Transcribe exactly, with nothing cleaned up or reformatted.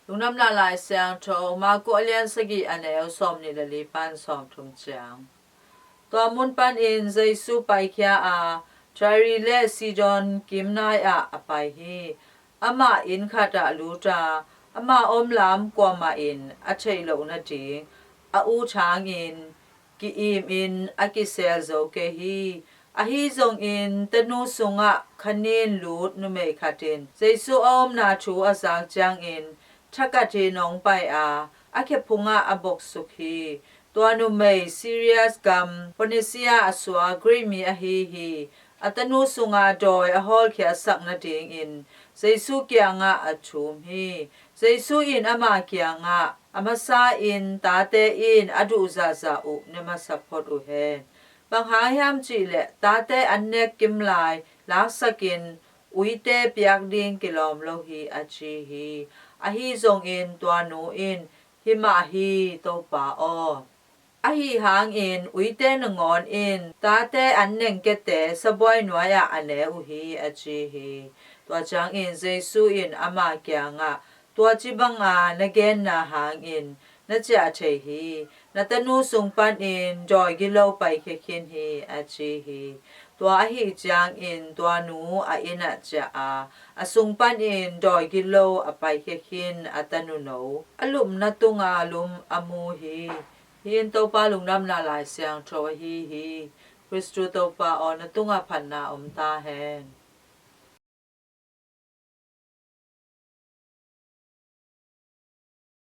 Lungdamna Lai Siangtho, Marku a lian sagih, a neu sawmnih le li pan sawmthum ciang. Tua mun panin Jesu paikhia a, Tyre le Sidon kim nai-ah a pai hi. Amah inn khatah lut a, ama omlam kuamah in a theih loh nading a ut hangin ki-imin a kisel zo kei hi. Ahi zongin tanu sungah khanin lut numei khat in Jesu a omna thu a zak ciangin thakhatin hong pai a, a khe phungah a boksuk hi. Tua numei Sirias gam Phoenicia a suak Grik mi ahi hi. A tanu sunga dawi a hawlkhiatsak nadingin Jesu kiangah a thum hi. Jesu in ama kiangah, a masa in tate in a duh zahzah uh ne masa phot uh hen. Bang hang hiam cihleh tate an nek kimlai laksakin uite piak ding kilawm lo hi, a ci hi. Ahi zongin tua nu in, hi mah hi, Topa aw. Ahi hangin uite nangawn in tate an nengkete sabuai nuai-ah a ne uh hi, a ci hi. Tua ciangin Jesu in ama kiangah, tua ci banga na genna hangin na ciah thei hi. Na tanu sung panin dawi gilo paikhia khin hi, a ci hi. Tua ahi ciangin tua nu a innah ciah a, a sung panin dawi gilo a paikhia khin a tanu no a lupna tunga lum a mu hi. Hih in Topa Lungdamna Lai Siangtho ahi hi. Khristu Topa aw, na tungah phatna om ta hen.